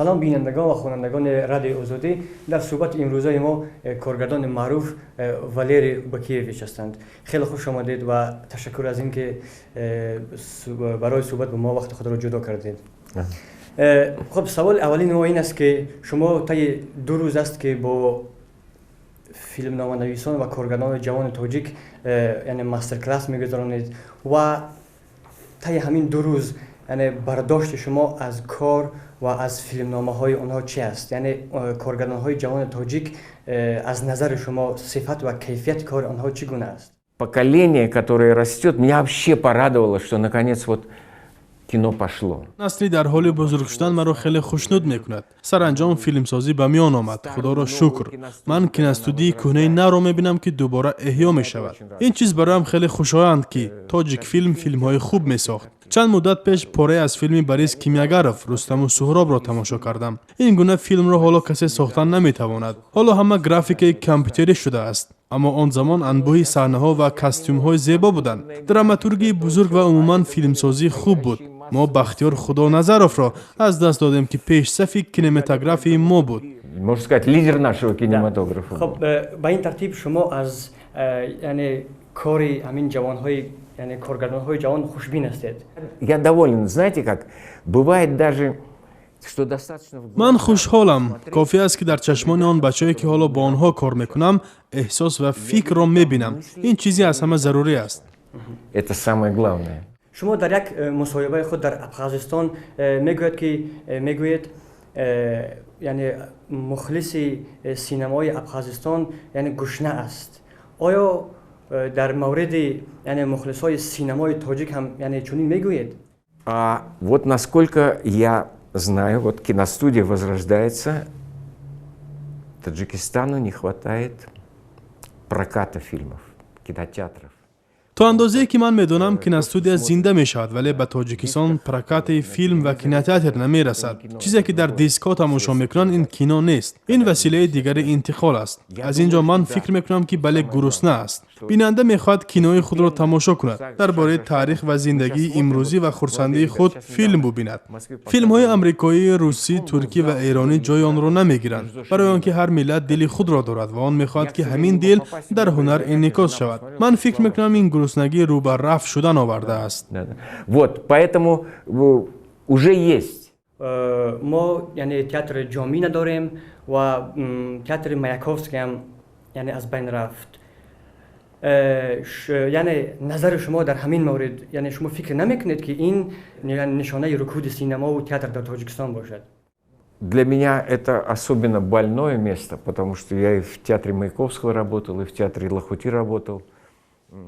Салом, бинандагон ва хонандагони Радиои Озодӣ. Дар суҳбати имрӯзаи мо коргардони маъруф Валерий Бакиевич ҳастанд. Хеле хуш омадед ва ташаккур аз ин ки барои суҳбат бо мо вақти худро ҷудо кардед. Хуб, саволи аввалини мо ин аст, ки шумо таи 2 рӯз аст, ки бо филмноманависон ва коргардони ҷавони тоҷик, яъне мастер-класс мегузаронед ва таи ҳамин 2 рӯз, яъне бардошти шумо аз кор ва аз филмномаҳои онҳо чи аст? Яъне коргардонҳои ҷавони тоҷик, аз назари шумо сифат ва кайфияти кори онҳо чӣ гуна аст? Поколение, которое растет, меня вообще порадовало, что наконец вот кино пошло. Насли дар ҳоли бузург шудан маро хеле хушнуд мекунад. Саранҷом филмсозӣ ба миён омад, худоро шукр. Ман киностудияи кӯҳнаи навро мебинам, ки дубора эҳё мешавад. Ин чиз бароям хеле хушоянд, ки Тоҷикфилм филмҳои хуб месохт. Чанд муддат пеш порае аз филми Борис Кимягаров «Рустаму Суҳробро» тамошо кардам. Ин гуна филмро ҳоло касе сохтан наметавонад. Ҳоло ҳама графикаи компютерӣ шудааст, аммо он замон анбӯҳи саҳнаҳо ва костюмҳои зебо буданд, драматургии бузург ва умуман филмсозӣ хуб буд. Мо Бахтиёр Худоназаровро аз даст додем, ки пешсафи кинематографии мо буд. Можно сказать, лидер нашего кинематографа. Хуб, ба ин тартиб шумо аз яъне кори ҳамин ҷавонҳои, яъне коргардонҳои ҷавон хушбин ҳастед? Я доволен. Знаете как? Бывает даже, что достаточно. Ман хушҳолам. Кофӣ аст, ки дар чашмони он бачае, ки ҳоло бо онҳо кор мекунам, эҳсос ва фикрро мебинам. Ин чизе аз ҳама зарурӣ аст. Это самое главное. Шумо дар як мусоҳибаи худ дар Абхазистон мегӯяд ки мегӯед, яъне мухлиси синамои Абхазистон, яъне гушна аст. Оё дар мавриди, яъне мухлисҳои синамои тоҷик ҳам, яъне чунин мегӯед? А вот насколько я знаю, вот киностудия возрождается, Таджикистану не хватает проката фильмов, кинотеатров. То андозае ки ман медонам, киностудия зинда мешавад, вале ба Тоҷикистон прокати филм ва кинотеатр намерасад. Чизе ки дар дискҳо тамошо мекунанд, ин кино нест, ин василаи дигари интиқол аст. Аз ин ҷо ман фикр мекунам, ки бале, гурусна аст. Бинанда мехоҳад кинои худро тамошо кунад, дар бораи таърих ва зиндагии имрӯзӣ ва хурсандии худ филм бубинад. Филмҳои амрикоӣ, русӣ, туркӣ ва эронӣ ҷои онро намегиранд, барои он ки ҳар миллат дили худро дорад ва он мехоҳад, ки ҳамин дил дар ҳунар инъикос шавад. Ман фикр мекунам, ин гуруснагӣ рӯ ба рафъ шудан овардааст. Вот поэтому уже есть. Мо, яъне театри Ҷомӣ надорем ва театри Маяковский ҳам, яъне аз байн рафт. Яъне назари шумо дар ҳамин маврид, яъне шумо фикр намекунед, ки ин нишонаи рукуди синамову театр дар Тоҷикистон бошад? Для меня это особенно больное место, потому что я и в театре Маяковского работал, и в театре Лохути работал.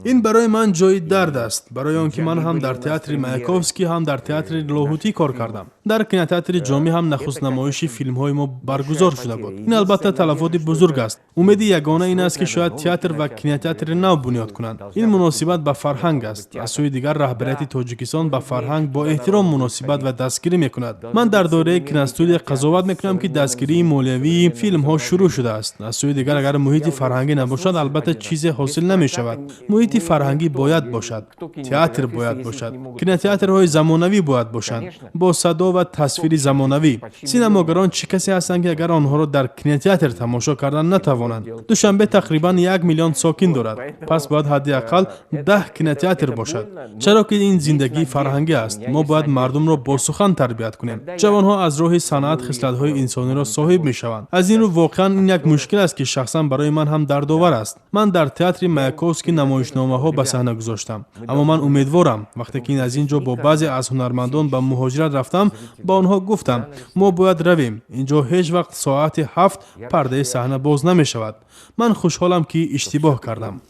Ин барои ман ҷои дард аст, барои он ки ман ҳам дар театри Маяковский, ҳам дар театри Лоҳутӣ кор кардам. Дар кинотеатри Ҷомӣ ҳам нахуст намоиши филмҳои мо баргузор шуда буд. Ин албатта талафоти бузург аст. Умеди ягона ин аст, ки шояд театр ва кинотеатри нав бунёд кунанд. Ин муносибат ба фарҳанг аст. Аз сӯи дигар, раҳбарияти Тоҷикистон ба фарҳанг бо эҳтиром муносибат ва дастгирӣ мекунад. Ман дар доираи киностудия қазоват мекунам, ки дастгирии молиявии филмҳо шурӯъ шудааст. Аз сӯи дигар, агар муҳити фарҳангӣ набошад, албатта чизе ҳосил намешавад. Муҳити фарҳангӣ бояд бошад, театр бояд бошад, кинотеатрҳои замонавӣ бояд бошанд бо садо ва тасвири замонавӣ. Синамогарон чӣ касе ҳастанд, ки агар онҳоро дар кинотеатр тамошо кардан натавонанд? Душанбе тақрибан 1 миллион сокин дорад, пас бояд ҳадди ақал 10 кинотеатр бошад, чаро ки ин зиндагии фарҳангӣ аст. Мо бояд мардумро бо сухан тарбият кунем. Ҷавонҳо аз роҳи санъат хислатҳои инсониро соҳиб мешаванд. Аз ин рӯ воқеан ин як мушкил аст, ки шахсан барои ман ҳам дардовар аст. Ман дар театри Маяковский намоишномаҳо ба саҳна гузоштам, аммо ман умедворам. Вақте ки аз ин ҷо бо баъзе аз ҳунармандон ба муҳоҷират рафтам, ба онҳо гуфтам: «Мо бояд равем, ин ҷо ҳеҷ вақт соати 7 пардаи саҳна боз намешавад». Ман хушҳолам, ки иштибоҳ кардам.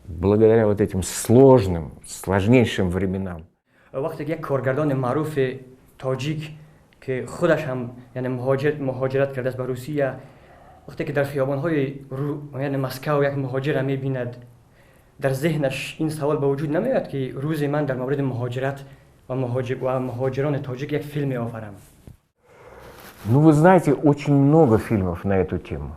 Благодаря вот этим сложным, сложнейшим временам. Вақте ки як коргардони маъруфи тоҷик, ки худаш ҳам, яъне муҳоҷират кардааст ба Русия, вақте ки дар хиёбонҳои, яъне Москав як муҳоҷирра мебинад, дар зеҳнаш ин савол ба вуҷуд намеояд, ки рӯзе ман дар мавриди муҳоҷират ва муҳоҷирони тоҷик як филм меофарам? Ну, вы знаете, очень много фильмов на эту тему.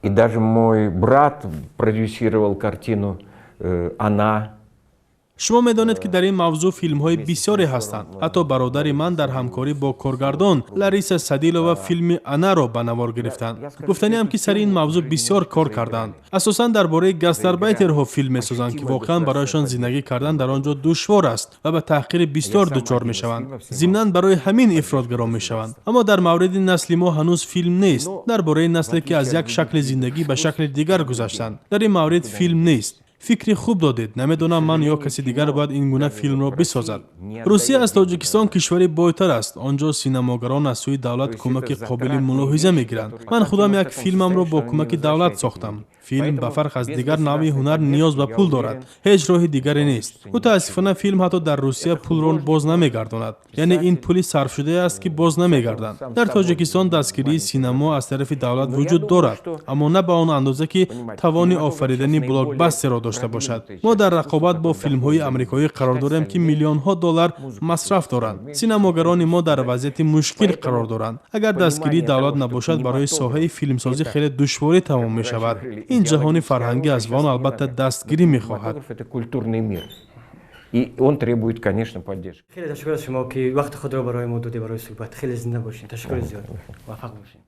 И даже мой брат продюсировал картину «Она». Шумо медонед, ки дар ин мавзӯъ филмҳои бисёре ҳастанд. Ҳатто бародари ман дар ҳамкорӣ бо коргардон Лариса Садилова филми «Анаро» ба навор гирифтанд. Гуфтаниам, ки сари ин мавзӯъ бисёр кор карданд. Асосан дар бораи гастарбайтерҳо филм месозанд, ки воқеан барояшон зиндагӣ кардан дар он ҷо душвор аст ва ба таҳқири бисёр дучор мешаванд. Зимнан барои ҳамин ифротгаро мешаванд. Аммо дар мавриди насли мо ҳанӯз филм нест. Дар бораи насле, ки аз як шакли зиндагӣ ба шакли дигар гузаштанд, дар ин маврид филм нест. Фикри хуб додед. Намедонам, ман ё каси дигар бояд ин гуна филмро бисозад. Русия аз Тоҷикистон кишвари бойтар аст. Он ҷо синамогарон аз сӯи давлат кӯмаки қобили мулоҳиза мегиранд. Ман худам як филмамро бо кӯмаки давлат сохтам. Филм, ба фарқ аз дигар навъи ҳунар, ниёз ба пул дорад, ҳеҷ роҳи дигаре нест. Мутаассифона, филм ҳатто дар Русия пулро боз намегардонад, яъне ин пули сарфшудае аст, ки боз намегарданд. Дар Тоҷикистон дастгирии синамо аз тарафи давлат вуҷуд дорад, аммо на ба он андоза, ки тавони офаридани блокбастерро дошта бошад. Мо дар рақобат бо филмҳои амрикоӣ қарор дорем, ки миллионҳо доллар масраф доранд. Синамогарони мо дар вазъияти мушкил қарор доранд. Агар дастгирии давлат набошад, барои соҳаи филмсозӣ хеле душворӣ тамом мешавад. Ин ҷаҳони фарҳангӣ аст ва он албатта дастгирӣ мехоҳад. И он требует, конечно, поддержки. Хеле ташаккур аз шумо, ки вақти худро барои мо додед барои суҳбат. Хеле зинда бошед. Ташаккури зиёд, муваффақ бошед.